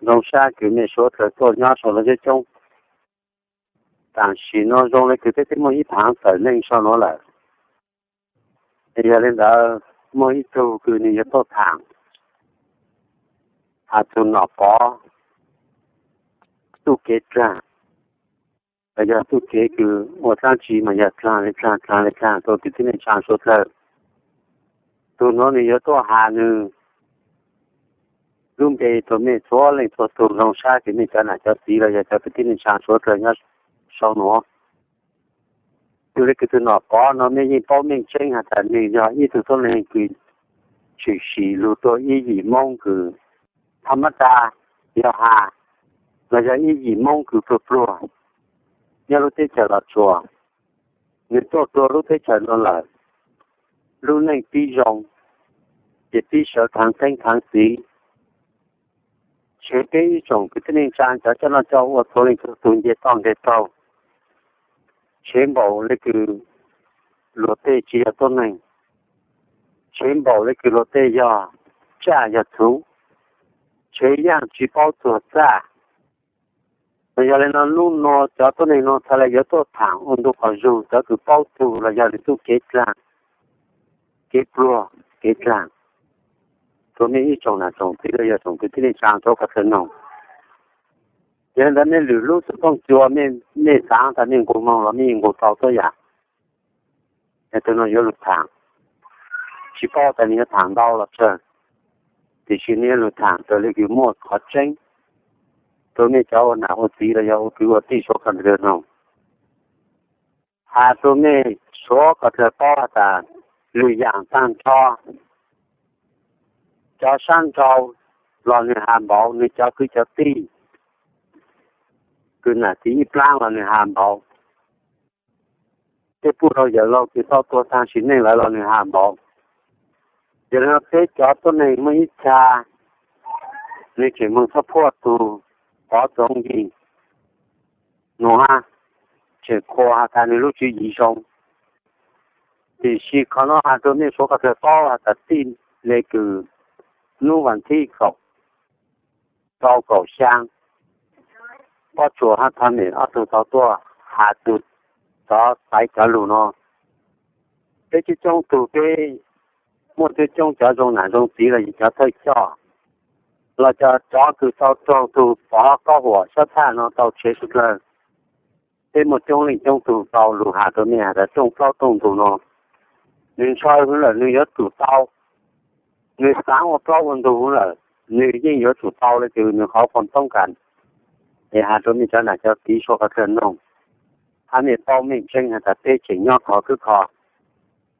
Zoo sab kws mej suav dlawg tuaj nyob sau no coob coob. Tam sim no zoo le kws peb twb muaj ib phaav tawm neej sau nuav lawm. Yog le ntawd, muaj ib tug kws nwg yuav tuaj thaam has tug Nom Pov txuj kev dlaag, los yog txuj kev kws ua dlaab tsi mas yog dlaag le dlaag dlaag le dlaag rua kwv tij neej tsaa suav dlawg. Tug nuav nwg yuav tuaj has nwg lub npe rua mej txhua leej txhua tug. Zoo sab kws mej cov nam cov txiv los yog cov kwv tij neej tsaa suav dlawg nyob sau nuav. Yog le kws tug Nom Pov no mej yeej paub meej tseeb has tas nwg yog ib tug tuab neeg kws tshwm sim lug rua ib yim Moob kws thab mab da, yog has, los yog ib yim Moob kws pluag pluag nyob lub teb chaws Los Tsuas. Nwg tuaj rua lub teb chaws nuav lawm, lub neej pib zoo, ces pib sawv khaav xeeb khaav xiv. Tshev peb ib tsoom kwv tij neej tsaa cov coj noj coj ua txhua leej txhua tug nce toj nce taug. Tshev npaum le kws luag tej tsi yog tuab neeg, tshev npaum le kws luag tej yog tsaj yog txhuv, tshev yaaj tsi paub txuag txaj. Mas yog le nuav, nub nuav cov tuab neeg nuav txhad le yuav tuaj thaam ua ntu qhov zug cov kws paub txug los yog nwg txuj kev dlaag, kev pluag, kev dlaag rua mej ib tsoom nam tsoom txiv los yog tsoom kwv tij neej tsaa rua qhov dlawg noog. Yog le ntawd mej lwm lub xov tooj cua, mej xaav tas mej nqus moog los mej yeej nqus tau tuab yam. Tug nuav yuav lug thaam, tsi paub tas nwg yuav thaam ntau los tsawg, tiam sis nwg yuav lug thaam raws le kws muaj qhov tseeb rua mej cov ua nam ua txiv los yog ua kwv ua tij suav dlawg noog. Has rua mej suav dlawg paub has tas lwm yaam taag nrho, cov sab nrau los nwg has npaum, nwg cov kwv cov tij kws nam txiv ib plaab los nwg has npaum, tej puj laug yawm laug kws tau tuag taag sim neej lawm los nwg has npaum. Yog le nuav peb cov tuab neeg muaj ib txha nwg tseem moog txhob phuaj tug pov txoov yig nuav, tseem qhuas has tas nwg lub tswv yim zoo. Tiam sis qhov nuav has rua mej suav dlawg paub has tas txij le kws nub vas thib kaum rau kaum xyaa, Pob Tsuas hab Thaj Mem ob tug tau tuaj has txug cov xaiv cov lug nuav. Peb coob coob tug, peb muaj coob coob cov zoo nam zoo txiv los yog cov thawj coj, los cov, cov kws tau raug tug pov Kaub Huam Xyob Thaj no tau tshev suav dlawg. Peb muaj coob leej coob tug tau lug has rua mej has tas rooj plaub rooj ntug no nwg ntshaw hwv lawm nwg yuav tsum tau, nwg xaav ua plaub ua ntug hwv lawm, nwg yeej yuav tsum tau le kws nwg qhov phooj toob kas. Es has rua mej cov nam cov txiv suav dlawg noog, hab mej paub meej tseeb has tas peb tseem nyob khov khwb kho,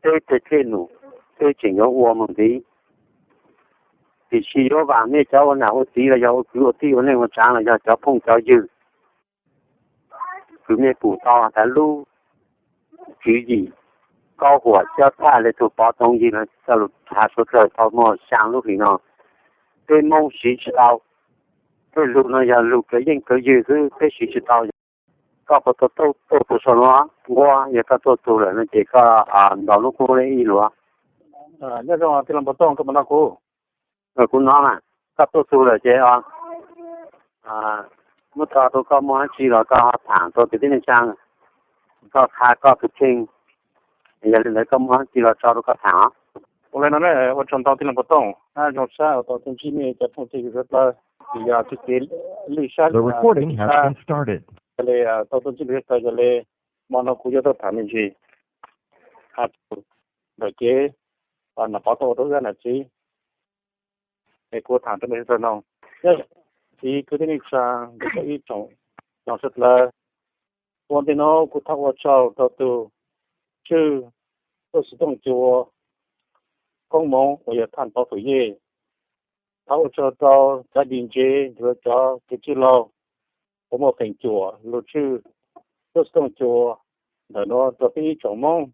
peb tej dlej num peb tseem yuav ua moog ntxiv. Tiam sis yuav vaam mej cov ua nam ua txiv los yog ua kwv ua tij ua neej ua tsaav los yog cov phooj cov ywg kws mej pum tau has tas lub tswv yim Kaub Huam Xyob Thaj le tug pov txoov yig no coj lug has suav dlawg tau muaj xyaa lub hlis no, peb Moob siv tsi tau. Tej lug no yog lug kawg yeej kawg ywg xwb, peb siv tsi tau. Koj puas tuaj tug sau nuav? Nquab, yog koj tuaj tug lawm no ces koj ntaus lub kub le ib luag. Nyob zoo tij laug Npov Tooj, koj puas nov kuv? Kuv nov mas. Koj tuaj tug lawm ces muab tso rau koj muaj dab tsi los koj ho thaam rau kwv tij neej tsaa, koj qha koj tus kheej. Yog li ntawd koj muaj dab tsi los tso rau koj thaam os. Ua le no ne, ua tsaug ntau tij laug Npov Tooj, zoo sab uas tau tuaj ntsib mej cov phooj cov ywg suav dlawg, yog txuj kev lwj sab, yog le tau tuaj ntsib mej suav dlawg, yog le hmo no kuv yuav tuaj thaam me ntsis has txug ntawm kev Nom Pov tuaj ua rau wb nam txiv. Es kuv thaam rau mej suav dlawg noog, nyob zoo txiv kwv tij neej tsaa, ib tsoom suav dlawg. Ua ntej nuav kuv thov ua tsaug rau tug tswj tuab xov tooj cua koob moov uas yog Thaj Pov Fwm Yej. Thov ua tsaug rau cov dib ntsev, cov kwv tij laug uas muaj feem cuam lug tswj tuab xov tooj cua ntawm nuav rau peb ib tsoom Moob,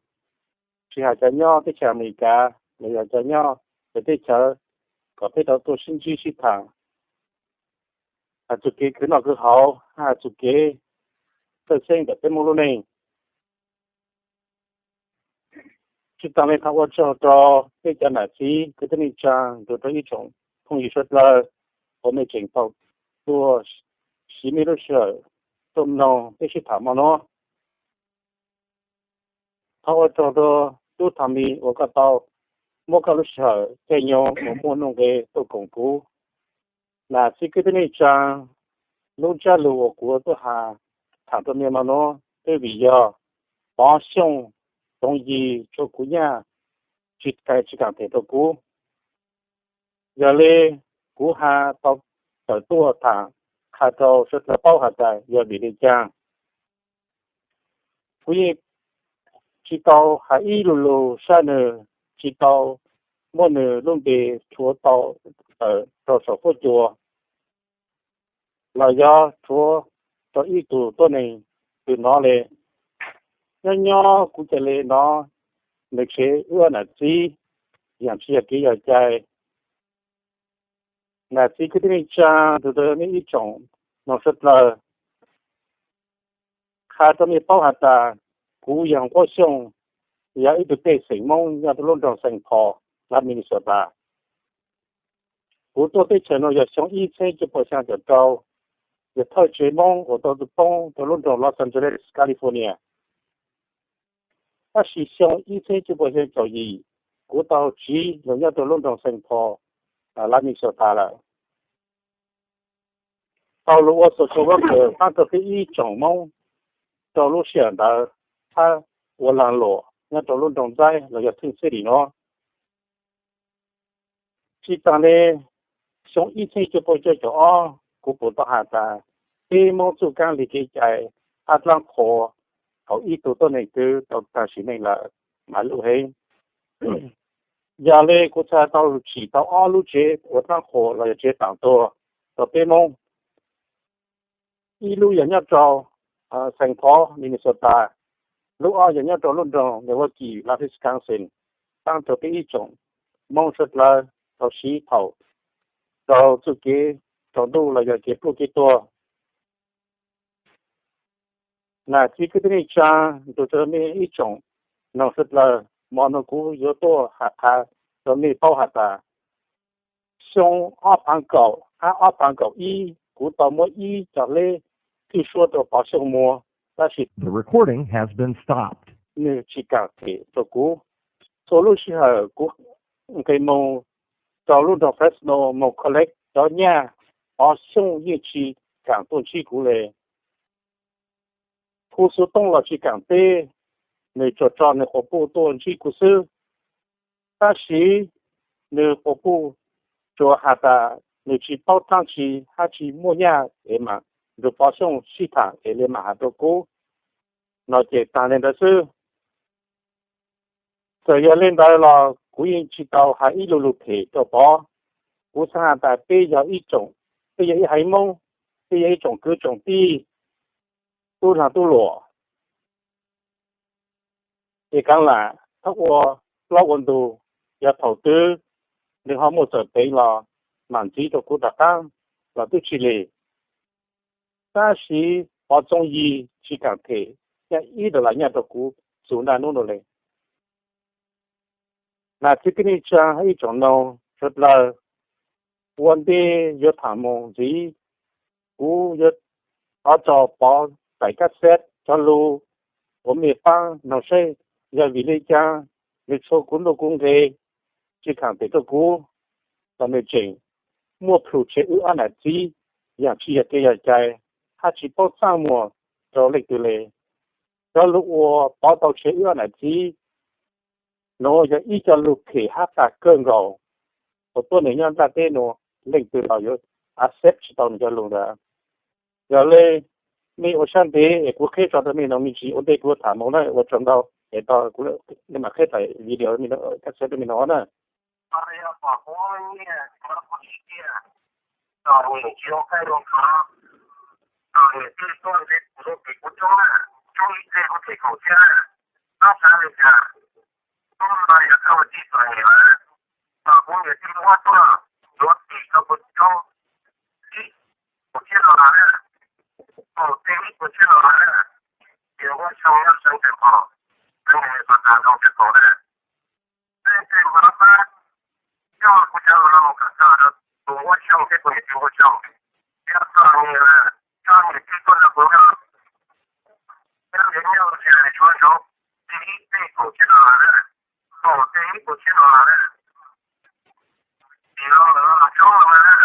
tsis has cov nyob teb chaws Amelikas los yog cov nyob lwm teb chaws, kom peb tau tuaj sib ntsib sib thaam, has txug kev khwv noj khwv haus, has txug kev txawj xeeb ntawm peb Moob lub neej. Tsi taag le thov ua tsaug rau peb cov nam txiv kwv tij neej tsaa, rau ib tsoom phooj ywg suav dlawg. uas nej tseem tau tuaj siv nej lub sij hawm tuaj mloog peb sib tham hmo no. Thov ua tsaug rau tub Thaj Mis uas koj tau muab koj lub sij hawm caij nyoog uas muaj nuj nqis tuaj koom kuv. Nam txiv kwv tij neej tsaa, lub ntsab lus uas kuv tuaj has tham rau nej hmo no twb vim yog Pov Xyooj Tsoov Yig tshuav kuv nyaj tsis kaam them rau kuv. Yog li kuv has tau tawm tuaj tham qha rau sawv daws paub has tas yog vim li caag. Kuv yeej tsis tau has ib lu lug sab nwg, tsis tau muab nwg lub npe rhuav tau tawm rau saum huab cua los yog rhuav rau ib tug tuab neeg twg nov le. Nyob nyob kuv ca le nov nwg tsev wb nam txiv yaam tsis yog kev yog cai. Nam txiv kwv tij neej tsaa, tug rau mej ib tsoom noog suav dlawg, qha rau mej paub has tas kuv yog Pov Xyooj, yog ib tug pej xeem Moob nyob rau lub nroog Saint Paul, lab Minnesota. Kuv tuaj teb chaws no yog xyoo ib txheeb cuaj puas xyaa caum rau, yog thawj tsev Moob uas tau poob rau lub nroog Los Angeles, California. Tab sis xyoo ib txheeb cuaj puas xyaa caum yim, kuv tau tsiv lug nyob rau lub nroog Saint Paul, lab Minnesota lawm. Tau lug ua social worker paab rau peb ib tsoom Moob rau lub sij hawm ntawd, hab ua laag luam nyob rau lub nroog Ntxaib los yog Twj City no. Tsis taag le, xyoo ib txheeb cuaj puas cuaj caum ob, kuv pum tau has tas peb Moob txuj kaab le kev cai hab dlaab qhuas thaum ib tug tuab neeg twg tau taag sim neej lawm, mas lub heev. Yog le kuv txhaj tau tsim tau ob lub tsev ua dlaab qhuas los yog tsev taam tuag rau peb Moob. Ib lub yog nyob rau Saint Paul, Minnesota, lub ob yog nyob rau lub nroog Milwaukee, lab Wisconsin, paab rau peb ib tsoom Moob suav dlawg tau siv thaum raug txuj kev tsaus ntuj los yog kev pluj kev tuag. Nam txiv kwv tij neej tsaa, tug rau mej ib tsoom noog suav dlawg, mo no kuv yuav tuaj has qha rau mej paub has tas xyoo ob phaav kaum hab ob phaav kaum ib, kuv tau muab ib co leb thwj suab rau Pov Xyooj muag, tab sis nwg tsis kaam them rau kuv. Txhua lub sij hawm kuv nqes moog rau lub nroog Fresno moog collect cov nyaj, Pov Xyooj yeej tsis kaam tuaj ntsib kuv le. Hu xuv tooj los tsis kaam teb, nwg tsuas tso nwg quas puj tuaj ntsib kuv xwb. Tab sis nwg quas puj tsuas has tas nwg tsis paub dlaab tsi hab tsis muaj nyaj es mam nrug Pov Xyooj sib thaam es le mam has rau kuv, no ces taag le ntawd xwb. Txawm yog le ntawd los kuv yeej tsis tau has ib lu lug phem rau Pov. Kuv xaav has tas peb yog ib tsoom, peb yog ib haiv Moob, peb yog ib tsoom kwv tsoom tij, tub laag tub luam, es kaav lam txhob ua plaub ua ntug. Yog thaum twg nwg ho muaj txawm teev los mam ntxiv rau kuv rov qaab los tub tsi le. Tab sis Pov Txooj Yig tsis kaam them nyaj ib dollar nyaj rau kuv txug naj nub nuav le. Nam txiv kwv tij neej tsaa hab ib tsoom noog suav dlawg, ua ntej yuav thaam moog ntxiv, kuv yuav thov tso Pov txais cassette cov lug uas mej paab noog saib yog vim le caag nwg tshuav kuv ntuj kuv nqe tsis kaam them rau kuv, los nwg tseem muaj plhus tshev wb ob nam txiv yaam tsis yog kev yog cai, hab tsis paub txaaj muag rau leej twg le. Cov lug uas Pov tau tshev wb ob nam txiv nuav yog ib co lug phem hab tag kawg nkaus, uas tuab neeg nyob nplaj teb nuav leej twg los yuav accept tsis tau nwg cov lug ntawd. Yog le, mej ua sab ntev es kuv qheb tso rau mej noog me ntsis, ua ntej kuv yuav thaam moog na, ua tsaug ntau es kuv le mam qheb txais video mej noog na. tus Nquab Xyooj thiab kuv niam txiv Nquab Xyooj, thiab txog niam, txog niam tij tuaj nrog kuv nyob, thiab niam nyob tsis hais tshuav nrog tij ib teg kaum tsib dollar na, kaum teg ib kaum tsib dollar na, tim los los tsob no na,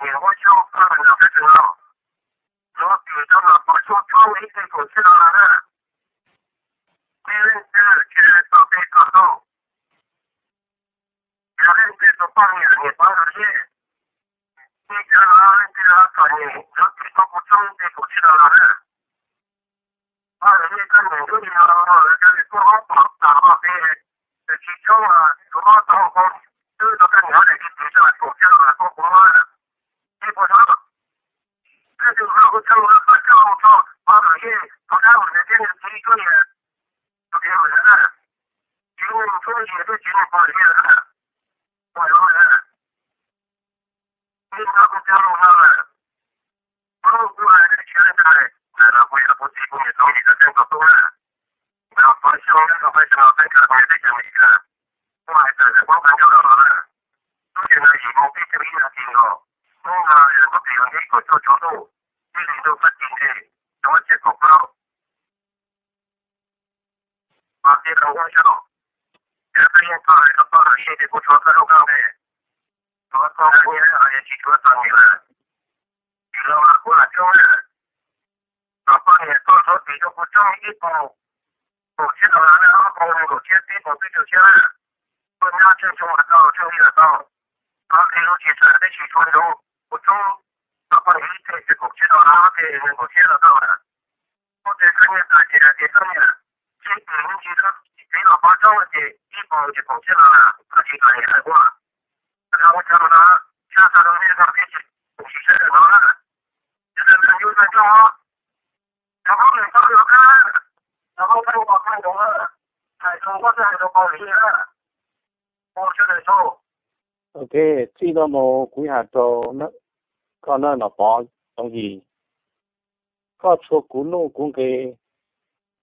niam Nquab Xyooj pab nrog peb tug no, lub tim tsob no pom tsob tsob ib teg kaum tsib dollar na, peb leej twg tsis tau peb tau tau, yog leej twg tus poj niam niam pab los yeej, ib txhia los leej twg los txom nyem lub tim tsob kuv tsob ib teg kaum tsib dollar na. Pab los yeej koj niam ntub li no, lawv cov niam tuaj ob tom tas los peb, tsis tsob, tus ob tau ko, twb tau koj niam ob daim kiv tiv sab kaum tsib dollar koj kuv muab, ib puas tsob. Leej twg hlub kuv txhawb mus pab tso mus tso, pab los yeej tus dab mus ntiav thiab nws txiv tsuab niam, tus tiav mus na, txiv neej tsuab niam thiab txiv neej pog liab na, pog lub na, ib hnub kuv coj mus no, kuv kuj hais tias tsis leej twg, ntawm no kuv yog kuv txiv kuv niam txoov yim txawv tseeb txaus tub na, ntawm pog xyoo nyob rau peb xyoo no txeeb kawm kuv yog teb chaws Amelikas, kuv hais tawm ntawm Hmoob tag nrho no los na, tub ces no yim moo peb caug ib nas this nkaus, Hmoob no yog Hmoob pem los neb kaum cuaj tsaus ntuj, tib li ntuj fab ti ntej, rau muab tsiab kaum plaub. Pog thiab rau Nquab Xyooj, yog koj yeej tau hais rau koj los yeej tias kuv tshuav koj lub koj npe, tshuav koj nyiaj los yog tsis tshuav txom nyem lawm, tim los mas kuv lam tsoob na, los koj niam koj nthuav tim rau kuv tsoob ib puas, kaum tsib dollar na, ob puas nees nkaum tshiab, peb puas peb caug tshiab na, koj nyob tsheej tshua mas tau, tsheej li los tau, koj nqe lub tsis txawm tab sis tshuav ntsoov kuv tsoob, los koj niam ib teg tsis kaum tsib dollar, ob teg nees nkaum tshiab los tau lawm. Koj tes koj niam tas ces hais tias koj niam, tsis tim me ntsis rau txiv los pov tsoob ces ib puas tsis kaum tsib dollar, koj tsis txom nyem hais kuv. Koj tau ua tsaug no, tshaj tau rau nej no peb tsis, tsis saib no na. Yog li ntawd yus tau coj, cov Hmoob nws tau los qab, cov Hmoob tau ua qab ntoov na, hais rau Nquab thiab hais rau Pov Lis na, ua tsaug ntau. Ok, txij no mus kuv hais rau koj na Nom Pov Txoov Yim, koj tshuav kuv nuj kuv nqe,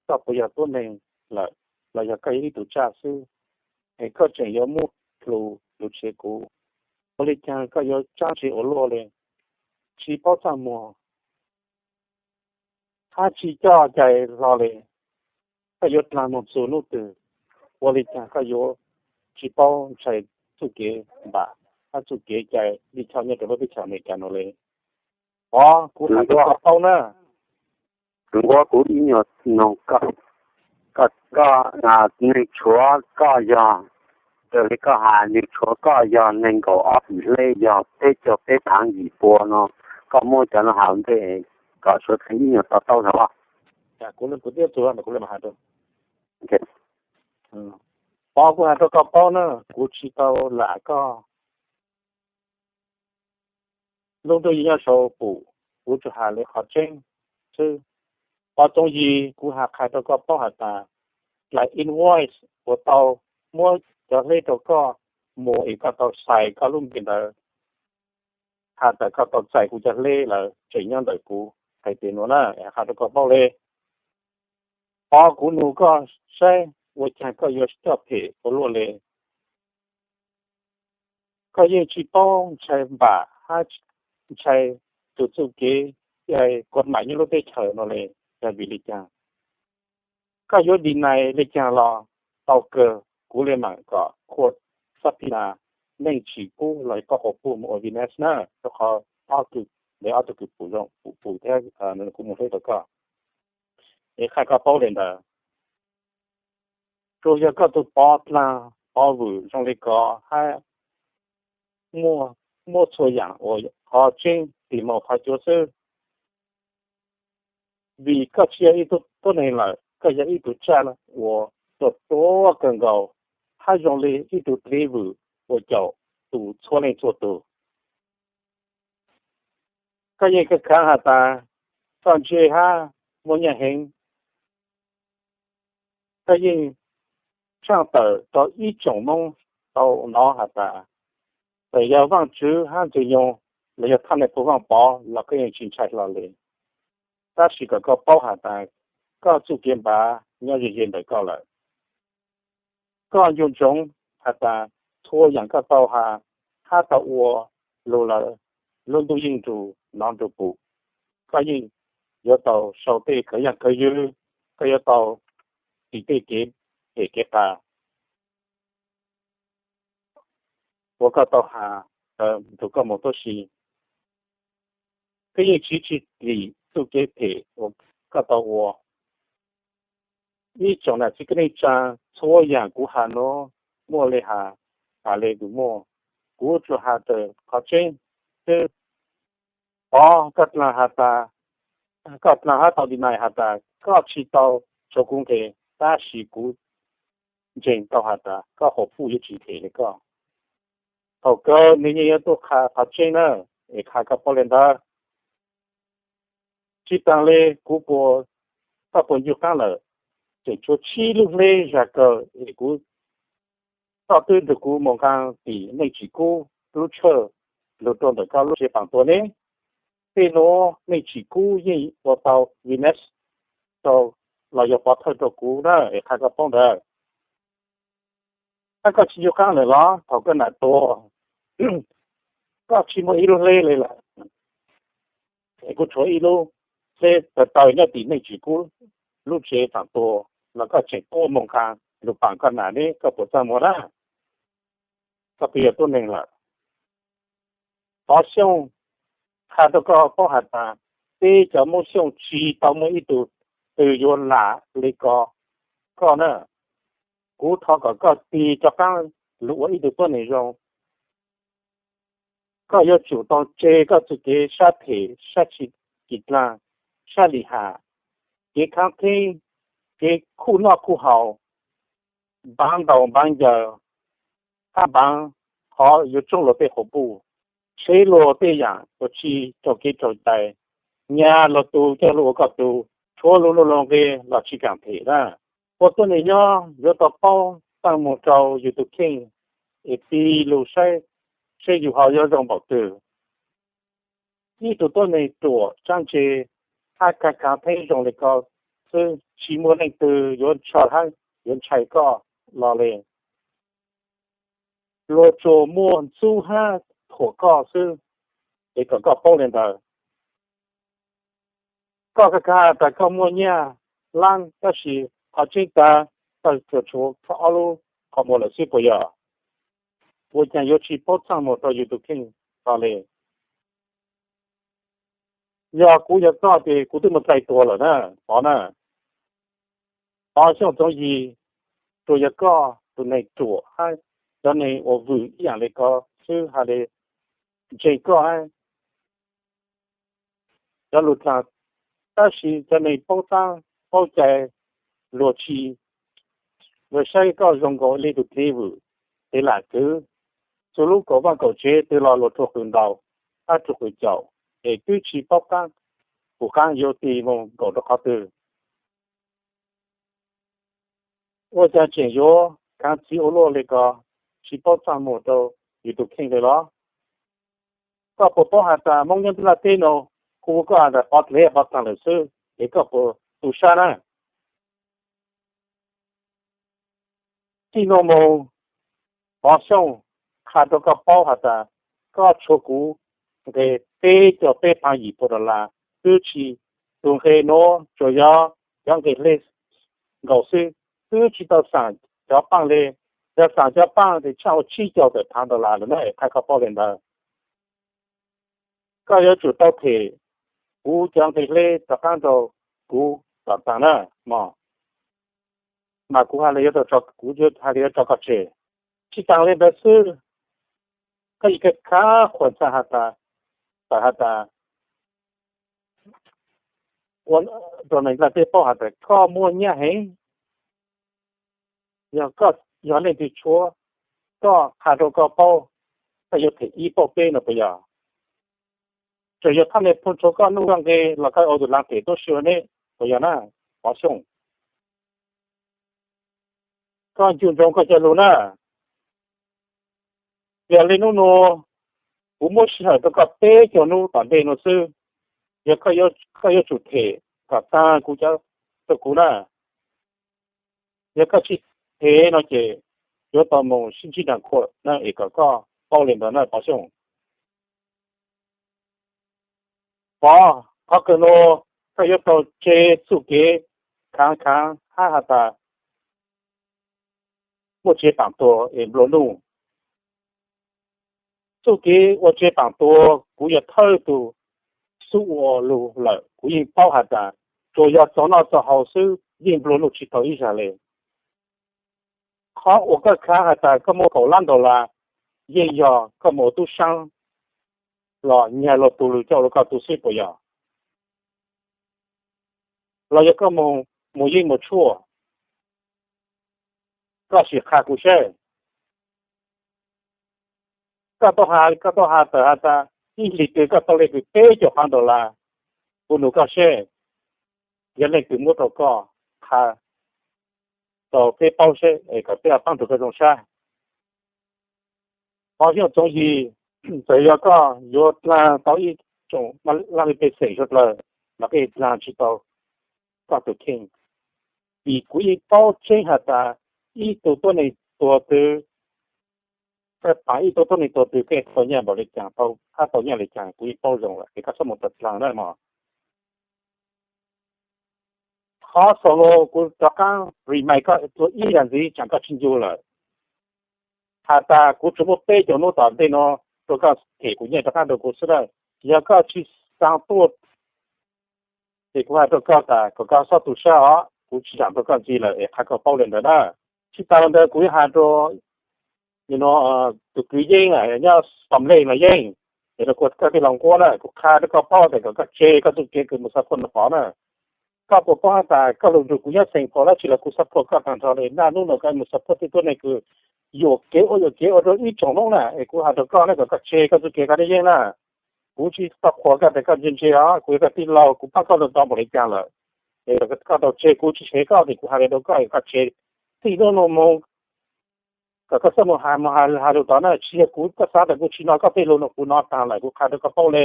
koj puas yog tuab neeg lawm los yog koj yog ib tug tsaj xwb, es koj tseem yuav muab plhus lus tshiav kuv? Ua li cas koj yuav tsab ntse ua luaj li, tsis paub txaj muag, hab tsis coj cai hlo li? Koj yuav dlaag moog txug nub twg? Ua li cas koj yuav tsis paub ntshai txuj kev npam hab txuj kev cai lij choj nyob rau lub teb chaws Amelikas no li? Pov, kuv has rau koj paub na. Kuv ib nyuag noog koj, koj, koj, neeg tshuav koj yog, raws li koj has neeg tshuav koj yog nees nkaum ob pim hleb yog peb caug peb phaav yim pua no, koj muab cov no has ua ntej kom suav dlawg ib nyuag to taub zog. Pov, kuv has rau koj paub na, kuv tsis tau lam koj. Lub ntuj yeej nyob saum pum, kuv tsuas has li qhov tseeb xwb. Pov Txoov Yim, kuv has qha rau koj paub has tas, dlaim invoice uas tau muab cov hleb rau koj mus es koj tau xais koj lub npe ntawd, has tas koj tau txais kuv cov hleb lawm tseem nyob ntawm kuv hais tias nuav na, qha rau koj paub li. Pov, kuv nug koj saib ua caag koj yuav coj phem ua luaj li. Koj yeej tsis paub ntshai npam hab ntshai tug txuj kev cai kuas mam nyob lub teb chaws no li, yog vim li caag? Koj yuav deny li caag los tau kawg, kuv li mam kom qhua subpoena, neej tsis pub los koj qhuas pub mus ua witness na, rau qhov ob tug, ntawd ob tug kws pum zoo, pum thiab kuv mus hleb rau koj. Es qha koj paub li ntawd, tsuas yog koj tug pov dlaag pov vwm zoo li ko hab muaj txhua yaam uas qhov tseeb tig moog qhov cuav xwb. Vim koj tsis yog ib tug tuab neeg lawm, koj yog ib tug tsaj uas ruam ruam kawg nkaus hab zoo li ib tug dliv vwm uas caum tus txhua leej txhua tug. Koj yeej khav khav has tas koj ntse hab muaj nyaj heev. Koj yeej tshaaj tawm rau ib tsoom Moob tau nov has tas, txawm yog Vaajtswv hab Ntxwg Nyoog los yog Thaj Nais Phoo Vaaj Pov los koj yeej tsis ntshai hlo li. Tab sis kom koj paub has tas, koj txuj kev npav nyob ze ze ntawm koj lawm. Koj nco ntsoov has tas, txhua yaam koj tau has hab tau ua lug lawm, lub ntuj yeej nrug nov nrug pum. Koj yeej yuav tau sau tej khawv yaaj khawv ywg, koj yuav tau tim tej kev phem kev qas uas koj tau has ntawd nrug koj moog tuab si. Koj yeej siv tsis dim txuj kev phem uas koj tau ua. Ib tsoom nam txiv kwv neej tsaa, txhua yaam kuv has nuav muaj le has, has le tug muaj. Kuv tsuas has tawm qhov tseeb xwb. Pov koj dlaag has tas, koj dlaag hab tau deny has tas koj tsis tau tshuav kuv nqe, tab sis kuv ntseeg tau has tas koj huv puj yuav tsis them le koj. Thaum kawg nwg yeej yuav tuaj qha qhov tseeb na, es qha koj paub le ntawd. Tsis taag le kuv puas, koj puas ncu qaab lawm, tseem tshuav tsib lub hleb zag kawg es kuv, koj twb nrug kuv moog nqaa tim Neej Tsim Kub lub tshawj lug rua ntawm koj lub tsev paam tua ne. Tej nuav Neej Tsim Kub yeej ua tau witness rau los yog pov thawj rau kuv na, es qha koj paub ntawd. Tab koj tsis ncu qaab lawm los thaum koj nam tuag, koj tsis muaj ib lub hleb le lawm, es kuv tshuav ib lub hleb tawv tawv nyob tim Neej Tsim Kub lub tsev paam tua, los koj tseem tuaj moog nqaa lug paam koj nam ne, koj puas txaj muag na? Koj twb yog tuab neeg lawm. Pov Xyooj, qha rau koj paub has tas, peb cov Moob Xyooj tsis tau muaj ib tug twg yuav lam le ko koj na. Kuv thov kom koj tig rov qaab lug ua ib tug tuab neeg zoo. Koj yuav tsum tau tseg koj txuj kev sab phem, sab tsis kis dlaag, sab lim ham, kev khaav theeb, kev khuj noj khuj haus, npaav ntaus npaav ncaws, hab npaav qhov yuav tsoob luag tej quas puj, tshev luag tej yaam uas tsis raug kev raug cai, nyag luag tug coj lug ua koj tug, tshuav luag nuj luag nqe los tsis kaam them na. Ua tuab neeg nyob yuav tau paub txaj muag rau yug tug kheej, es tig lug saib seb yug ho yuav zoo npaum twg. Ib tug tuab neeg ruam tsaab ntse hab khav khav theeb zoo le ko xwb, tsis muaj leej twg yuav ntshaw hab yuav ntshai koj los le. Luag tsuas muaj ntxub hab thuam koj xwb, es kom koj paub le ntawd. Koj khav khav tas koj muaj nyaj laab, tab sis qhov tseeb tas koj tsuas tshuav ob lub qhov muag lawm xwb puas yog? Ua caag yuav tsis paub txaj muag rau yug tug kheej los le? Yog kuv yog koj ces kuv twb muaj dlai tuag lawm na, Pov na. Pov Xyooj Txoov Yig, tsuas yog koj tus neeg ruam hab cov neeg uas vwm ib yaam le ko xwb has le ntseeg koj hab cov lug dlaag, tab sis cov neeg paub txaab paub cai luag tsis, luag saib koj zoo nkaus le tug dlev vwm, dlev lam kwv. Txug lub kaum vaaj kaum tsev twg los luag rhuav qws ntaus hab rhuav qws caum, es twb tsis paub qaab, pum qaab yuav tig moog nkaum rau qhov twg. Ua caag tseem yuav khaav txiv ua luaj le ko, tsis paub txaj muag rau yug tug kheej le los? Koj puas paub has tas Moob nyob ntuj laj teb nuav hu ua koj has tas Pov Dlev Pov Dlaag lawm xwb, es koj puas tu sab na? Txij nuav moog, Pov Xyooj, qha rau koj paub has tas koj tshuav kuv nqe peb caug peb phaav yim puas dollar, twb tsis, tus nqe nuav tsuas yog cov nqe hle nkaus xwb, twb tsis tau xaam cov paaj le. Yog xaam cov paaj ces tshaaj ua tsib caug tawm phaav dollar lawm na, qha koj paub le ntawd. Koj yuav tsum tau them kuv cov nqe hle rov qaab rau kuv tom taag na mog, mas kuv has le yuav tso, kuv has le yuav tso koj tseg. Tsis taag le ntawd xwb, koj yeej khav khav qhuas txhaj has tas, txawm has tas ua rau neeg nplaj teb paub has tas koj muaj nyaj heev. Yog koj yog leej twg tshuav, koj qha rau koj paub, koj yuav them ib pauj peb no puas yog? Txawm yog thaj me phu tshuav koj nuj koj nqe los koj ua tus laav phem tuab si ua ne, puas yog na, Pov Xyooj? Koj ncu ntsoov koj cov lug na. Yog le nub nua, kuv muab sij hawm rau koj peb caug nub tom ntej nua xwb. Yog koj yuav tsum them kom taag kuv cov, rau kuv na. Yog koj tsis them no ces yuav tau mus sib ntsib nraag khuam na es kom koj paub li ntawd na Pov Xyooj. Pov, qhov kawg nuav koj yuav tau tseg txuj kev khaav khaav hab has tas muaj tsev paam tuag es nplua nuj. Txuj kev ua tsev paam tuag kuv yog thawj tug xub ua lug lawm, kuv yeej paub has tas tsuas yog txaus noj txaus haus xwb yeej nplua nuj tsis tau ib zag le. Qhov uas koj khaav has tas koj muaj kaum lab dollar yeej yog koj mus ua tub saab los nyag luag tug lug coj ua koj tug xwb puas yog? Los yog koj mus, mus yeeb mus tshuaj? Koj sim qha kuv seb. Koj tau has, koj tau has tawm has tas ib hlis twg koj tau le kws peb caug dollar. Kuv nug koj seb, yog leej twg muab rau koj, qha rau peb paub seb es kom peb paab rua koj zoo sab. Pov Xyooj Txoov Yig, txawm yog koj yuav dlaag tau ib tsoom laj mej pej xeem suav dlawg los koj dlaag tsis tau koj tug kheej, vim kuv yeej paub tseeb has tas ib tug tuab neeg tuag twg, koj paam ib tug tuab neeg tuag twg koj tau nyaj npaum le caag, tau hab tau nyaj le caag kuv yeej paub zoo lawm es koj txhob mus tawm dlaag na mog. Qhov xaus no kuv rov qaab remind koj dlua ib zag ntxiv, tsaam koj tsis ncu lawm, has tas kuv tsuas muab peb caug nub tom ntej no rua koj them kuv nyiaj rov qaab rua kuv xwb na. Yog koj tsis xaa tuaj ces kuv has rua koj tas kom koj xob tu sab os, kuv tsis zaam rua koj ntxiv lawm es qha koj paub le ntawd na. Tsis tas le ntawd kuv yuav has rua tus kwv yeeb nyob Xoo Lej no yeej, es rua kuv koj tij laug Nquab na, kuv qha rua koj paub tas kom koj tseg koj txuj kev kws mus xav phuaj no Pov na. Koj puas paub has tas koj lug nrug kuv nyob xeem Pov dlaab tsi los kuv xav phuaj koj taag nrho le na. Nub no koj mus xav phuaj tej tuab neeg kws yuam kev ua yuam kev ua rua ib tsoom noob na, es kuv has rua koj na kom koj tseg koj txuj kev koj dleb yeeb na. Kuv tsis tau qhuas koj tas koj ntse ntse os, kuv yog koj tij laug kuv paab koj tau npaum le caag lawm, es koj tau tseg, kuv tsis tshev koj tes kuv has le rua koj es koj tseg txij nub no moog kom koj txhob mus has mus has lug tod na. Tsis yog kuv, koj xav tas kuv tsis nov koj tej lug no, kuv nov taag lawm, kuv qha rua koj paub le.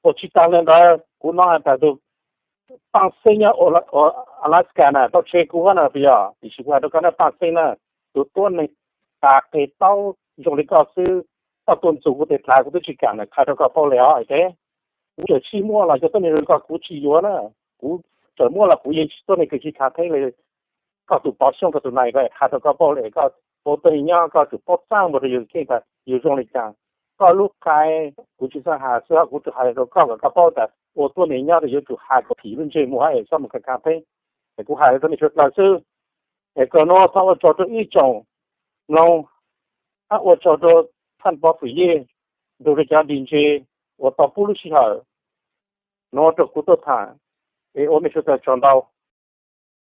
Uas tsis tas le ntawd kuv nov has tas tug Paaj Xeeb nyob Alaska na tau tseg kuv hab na puas yog? Tiam sis kuv has rua koj na, Paaj Xeeb na, tug tuab neeg tas qeg taub zoo le koj xwb, koj tuaj ntxug kuv tes dlaag kuv twb tsis kaam na, qha rua koj paub le os. Kuv tseem sib muaj los cov tuab neeg zoo le koj kuv tsis yuav na. Kuv tseem muaj los kuv yeej tsis tuab neeg kws tsis khav theeb le koj tug Pov Xyooj, koj tug nai, koj qha rua koj paub le, koj ua tuab neeg nyob koj tsum paub txaaj npaum rua yug keej tas yug zoo le caag. Koj lub qai kuv tsis xaav has xwb, kuv tsuas has rua koj kom koj paub tas ua tuab neeg nyob tas yuav tsum has kom phim lub ntsej muag es txhob mus khav khav theeb. Es kuv has rua tuab neeg suav dlawg xwb. Es kawg nuav thov ua tsaug rua ib tsoom mloog, hab ua tsaug rua Thaj Pov Fwm Yej, nrug rua cov dig ntse uas tau pub lub sij hawm nuav rua kuv tuaj tham, es ua mej suav dlawg tsaug ntau.